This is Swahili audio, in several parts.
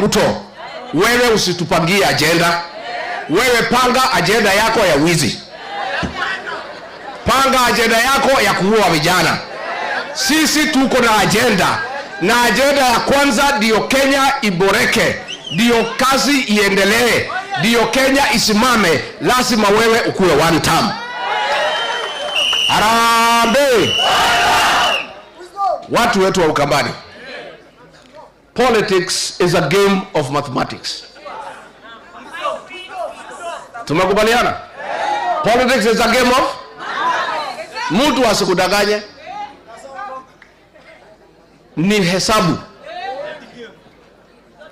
Ruto, wewe usitupangie agenda. Wewe panga agenda yako ya wizi, panga agenda yako ya kuua vijana. Sisi tuko na agenda, na agenda ya kwanza ndiyo Kenya iboreke, ndiyo kazi iendelee, ndiyo Kenya isimame. Lazima wewe ukuwe one term. Harambee! Watu wetu wa Ukambani, politics is a game of mathematics. Tumekubaliana? Politics is a game of, mtu asikudanganye, ni hesabu,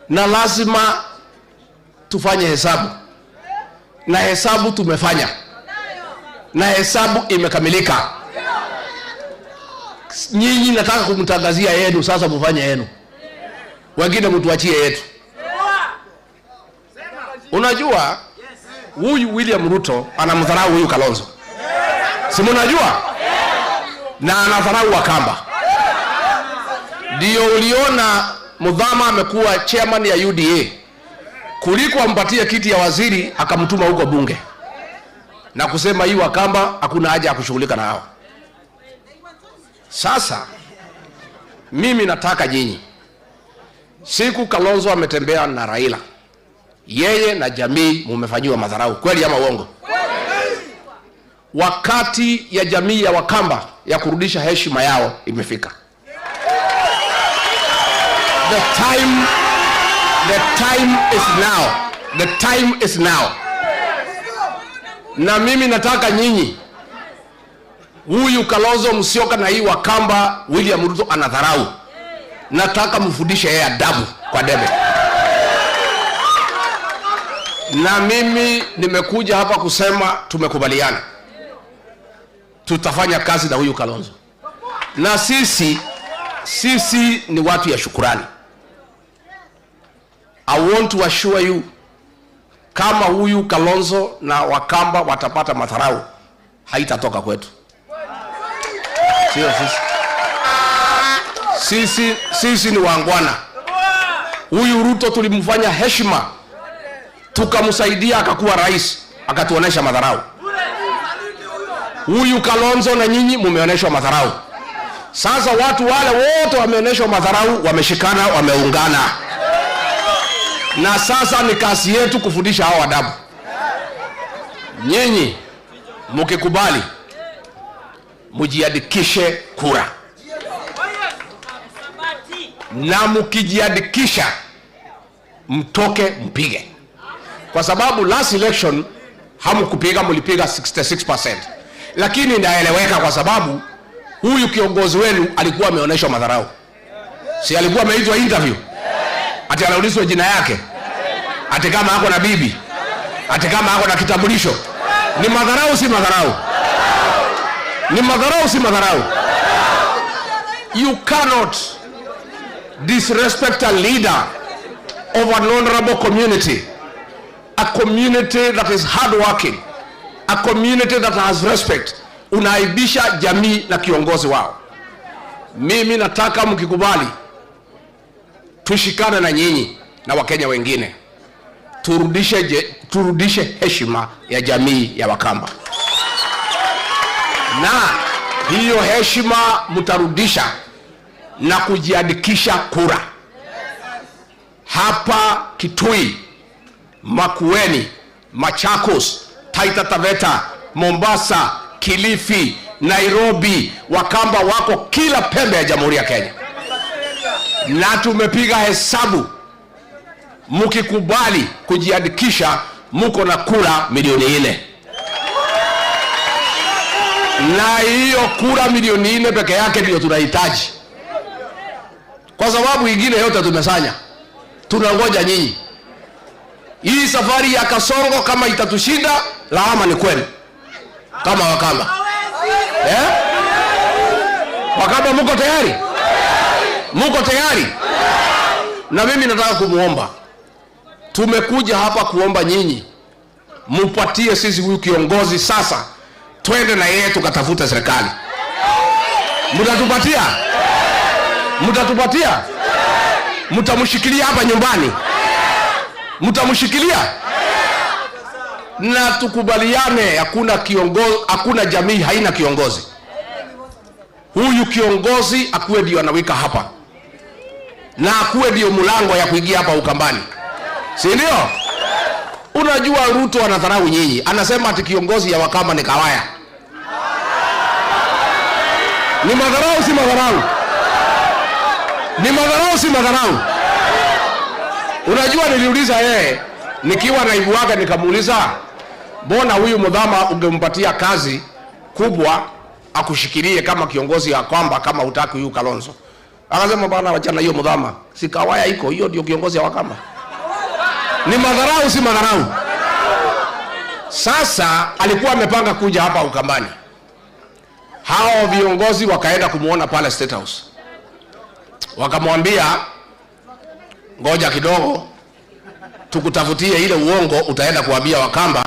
na lazima tufanye hesabu, na hesabu tumefanya, na hesabu imekamilika. Nyinyi nataka kumtangazia yenu sasa, mufanye yenu, wengine mtuachie yetu. Unajua huyu William Ruto anamdharau huyu Kalonzo, si mnajua? Na anadharau Wakamba. Ndio uliona Muthama amekuwa chairman ya UDA, kuliko ampatie kiti ya waziri akamtuma huko bunge na kusema hii Wakamba hakuna haja ya kushughulika na hao. Sasa mimi nataka nyinyi, siku Kalonzo ametembea na Raila, yeye na jamii mumefanyiwa madharau, kweli ama uongo? Wakati ya jamii ya Wakamba ya kurudisha heshima yao imefika. The time is now. The time is now. Na mimi nataka nyinyi, huyu Kalonzo Musyoka na hii Wakamba William Ruto anadharau, nataka mfundishe yeye adabu kwa debe. Na mimi nimekuja hapa kusema tumekubaliana tutafanya kazi na huyu Kalonzo, na sisi ni watu ya shukurani. I want to assure you, kama huyu Kalonzo na Wakamba watapata madharau, haitatoka kwetu, sio sisi. Sisi ni waungwana. Huyu Ruto tulimfanya heshima, tukamsaidia akakuwa rais, akatuonesha madharau. Huyu Kalonzo na nyinyi mumeonyeshwa madharau. Sasa watu wale wote wameonyeshwa madharau, wameshikana, wameungana, na sasa ni kazi yetu kufundisha hao adabu. Nyinyi mkikubali, mujiandikishe kura, na mkijiandikisha mtoke mpige, kwa sababu last election hamkupiga, mlipiga 66%, lakini inaeleweka kwa sababu huyu kiongozi wenu alikuwa ameonyeshwa madharau, si alikuwa ameitwa interview, ati anaulizwa jina yake, ati kama ako na bibi, ati kama ako na kitambulisho. Ni madharau, si madharau? Ni madharau, si madharau? You cannot disrespect a leader of an honorable community, a community that is hardworking, a community that has respect. Unaaibisha jamii na kiongozi wao. Mimi nataka mkikubali, tushikane na nyinyi na Wakenya wengine, turudishe heshima ya jamii ya Wakamba, na hiyo heshima mtarudisha na kujiandikisha kura hapa Kitui, Makueni, Machakos, Taita Taveta, Mombasa, Kilifi, Nairobi. Wakamba wako kila pembe ya Jamhuri ya Kenya, na tumepiga hesabu, mkikubali kujiandikisha, muko na kura milioni 4, na hiyo kura milioni 4 peke yake ndio tunahitaji, kwa sababu ingine yote tumesanya, tunangoja nyinyi. Hii safari ya Kasongo kama itatushinda, lawama ni kwenu kama Wakamba, eh? Wakamba muko tayari? Muko tayari? Na mimi nataka kumuomba, tumekuja hapa kuomba nyinyi mupatie sisi huyu kiongozi sasa, twende na yeye tukatafuta serikali. Mtatupatia? Mtatupatia? Mtamshikilia hapa nyumbani? Mtamshikilia? Na tukubaliane, hakuna kiongozi, hakuna jamii haina kiongozi. Huyu kiongozi akuwe ndio anawika hapa na akuwe ndio mlango ya kuingia hapa Ukambani, si ndio? Unajua Ruto anadharau nyinyi, anasema ati kiongozi ya Wakamba ni Kawaya. Ni madharau, si madharau? Ni madharau, si madharau? Unajua, niliuliza yeye nikiwa naibu wake, nikamuuliza mbona huyu Muthama ungempatia kazi kubwa akushikilie kama kiongozi ya kwamba kama hutaki huyu Kalonzo? Akasema, "Bana, wachana hiyo Muthama, si Kawaya iko hiyo ndio kiongozi ya Wakamba." Ni madharau, si madharau? Sasa alikuwa amepanga kuja hapa Ukambani, hao viongozi wakaenda kumuona pale State House, wakamwambia, "Ngoja kidogo tukutafutie ile uongo utaenda kuambia Wakamba